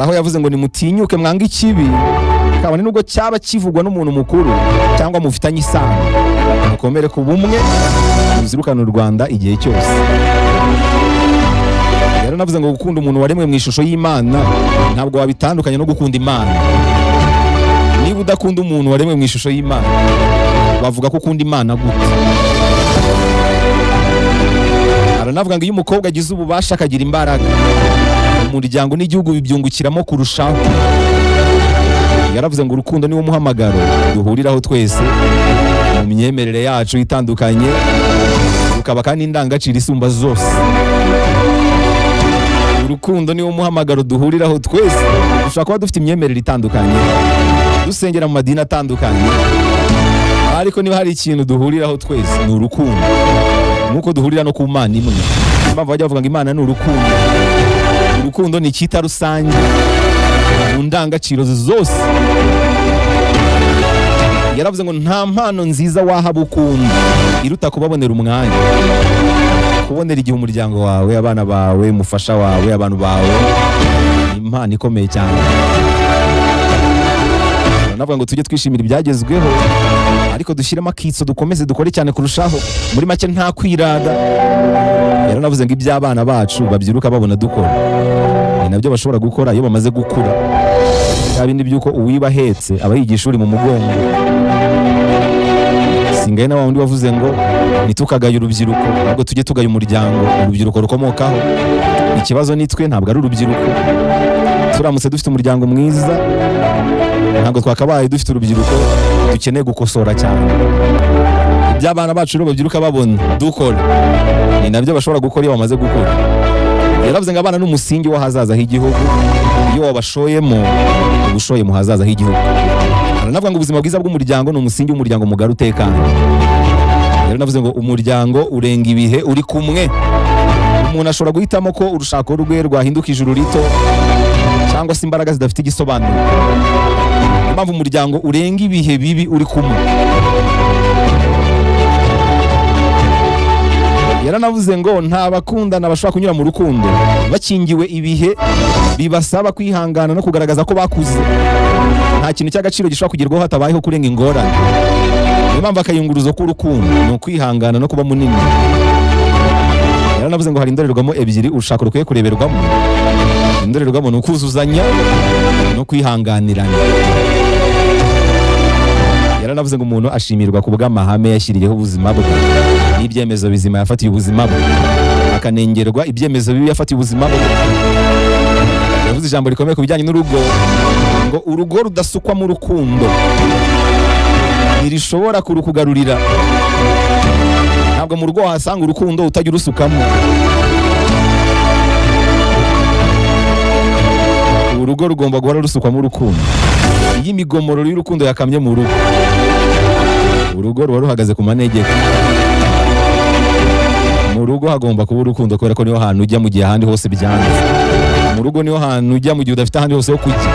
Hari aho yavuze ngo nimutinyuke mwange ikibi, kabone nubwo cyaba kivugwa n'umuntu mukuru cyangwa mufitanye isano. Mukomere ku bumwe, muzirukane u Rwanda igihe cyose. Yaranavuze ngo gukunda umuntu waremwe mu ishusho y'Imana ntabwo wabitandukanya no gukunda Imana. Niba udakunda umuntu waremwe mu ishusho y'Imana, bavuga ko ukunda Imana gute? Aranavuga ngo iyo umukobwa agize ububasha, akagira imbaraga, umuryango n'igihugu bibyungukiramo kurushaho. Yaravuze ngo urukundo niwo muhamagaro duhuriraho twese mu myemerere yacu itandukanye, rukaba kandi indangagaciro isumba zose. Urukundo niwo muhamagaro duhuriraho twese. Dushobora kuba dufite imyemerere itandukanye, dusengera mu madini atandukanye, ariko niba hari ikintu duhuriraho twese ni urukundo, nk'uko duhurira no ku Mana imwe. Niyo mpamvu bajya bavuga ngo Imana ni urukundo. Urukundo ni icyita rusange mu ndangagaciro zose. Yaravuze ngo nta mpano nziza waha abo ukunda iruta kubabonera umwanya. Kubonera igihe umuryango wawe, abana bawe, umufasha wawe, abantu bawe, ni impano ikomeye cyane. Baranavuga ngo tujye twishimira ibyagezweho, ariko dushyiremo akitso, dukomeze dukore cyane kurushaho. Muri make, nta kwirada. Yaranavuze ngo iby'abana bacu babyiruka babona dukora ni nabyo bashobora gukora iyo bamaze gukura. Bya bindi by'uko uwiba ahetse aba yigisha uri mu mugongo. Singaye na wa wundi wavuze ngo ntitukagaye urubyiruko, ahubwo tujye tugaya umuryango urubyiruko rukomokaho. Ikibazo ni twe, ntabwo ari urubyiruko. Turamutse dufite umuryango mwiza, ntabwo twakabaye dufite urubyiruko dukeneye gukosora cyane. Ibyo abana bacu rero babyiruka babona dukora ni nabyo bashobora gukora iyo bamaze gukura. Yaravuze ngo abana ni umusingi w'ahazaza h'igihugu. Iyo wabashoyemo, uba ushoye mu hazaza h'igihugu. Aranavuga ngo ubuzima bwiza bw'umuryango ni umusingi w'umuryango mugari utekanye. Yaranavuze ngo umuryango urenga ibihe uri kumwe. Umuntu ashobora guhitamo ko urushako rwe rwahinduka ijuru rito cyangwa se imbaraga zidafite igisobanuro. Niyo mpamvu umuryango urenga ibihe bibi uri kumwe. Yaranavuze ngo nta bakundana bashobora kunyura mu rukundo bakingiwe ibihe bibasaba kwihangana no kugaragaza ko bakuze. Nta kintu cy'agaciro gishobora kugerwaho hatabayeho kurenga ingorane. Niyo mpamvu akayunguruzo k'urukundo ni ukwihangana no kuba munini. Yaranavuze ngo hari indorerwamo ebyiri urushako rukwiye kureberwamo. Indorerwamo ni ukuzuzanya no kwihanganirana. Yaranavuze ngo umuntu ashimirwa ku bw'amahame yashyiriyeho ubuzima bwe n'ibyemezo bizima yafatiye ubuzima bwe, akanengerwa ibyemezo bibi yafatiye ubuzima bwe. Yavuze ijambo rikomeye ku bijyanye n'urugo, ngo urugo rudasukwamo urukundo ntirishobora kurukugarurira. Ntabwo mu rugo wahasanga urukundo utajya urusukamo. Urugo rugomba guhora rusukwamo urukundo. Iyo imigomoro y'urukundo yakamye mu rugo, urugo ruba ruhagaze ku manegeka. Mu rugo hagomba kuba urukundo, kubera ko niho hantu ujya mu gihe ahandi hose byanze. Mu rugo niho hantu ujya mu gihe udafite ahandi hose ho kujya.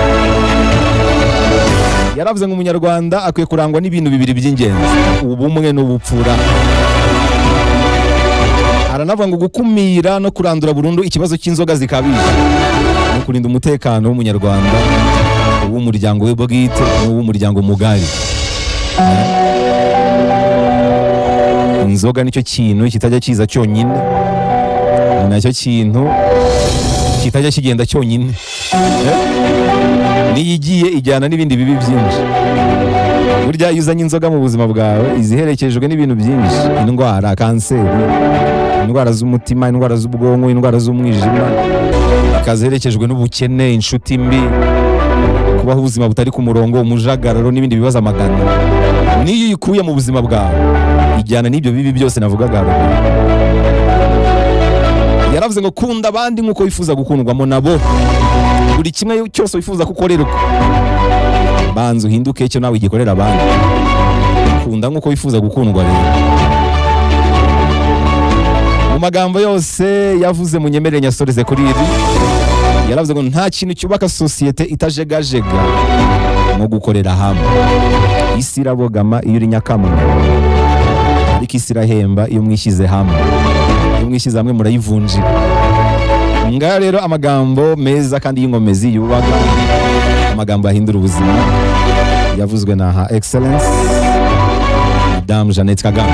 Yaravuze ngo Umunyarwanda akwiye kurangwa n'ibintu bibiri by'ingenzi: ubumwe n'ubupfura. Aranavuga ngo gukumira no kurandura burundu ikibazo cy'inzoga zikabije no kurinda umutekano w'Umunyarwanda, uw'umuryango we bwite n'uw'umuryango mugari. Inzoga nicyo kintu kitajya kiza cyonyine, ni nacyo kintu kitajya kigenda cyonyine. Niyo igiye ijyana n'ibindi bibi byinshi. Burya iyo uzanye inzoga mu buzima bwawe, iziherekejwe n'ibintu byinshi: indwara, kanseri, indwara z'umutima, indwara z'ubwonko, indwara z'umwijima, ikaza iherekejwe n'ubukene, inshuti mbi, kubaho ubuzima butari ku murongo, umujagararo n'ibindi bibazo amagana. Niyo uyikuye mu buzima bwawe, ijyana n'ibyo bibi byose navugaga haruguru. Yaravuze ngo kunda abandi nk'uko wifuza gukundwamo nabo. Buri kimwe cyose wifuza ko ukorerwa, banza uhinduke icyo nawe ugikorera abandi. Kunda nk'uko wifuza gukundwa. Rero mu magambo yose yavuze, munyemerere nyasoreze kuri iri. Yaravuze ngo nta kintu cyubaka sosiyete itajegajega nko gukorera hamwe. Isi irabogama iyo uri nyakamwe, ariko isi irahemba iyo mwishyize hamwe. Iyo mwishyize hamwe murayivunjira. Ngaho rero amagambo meza kandi y'inkomezi yubaka, amagambo ahindura ubuzima, yavuzwe na Her Excellence Madame Jeannette Kagame.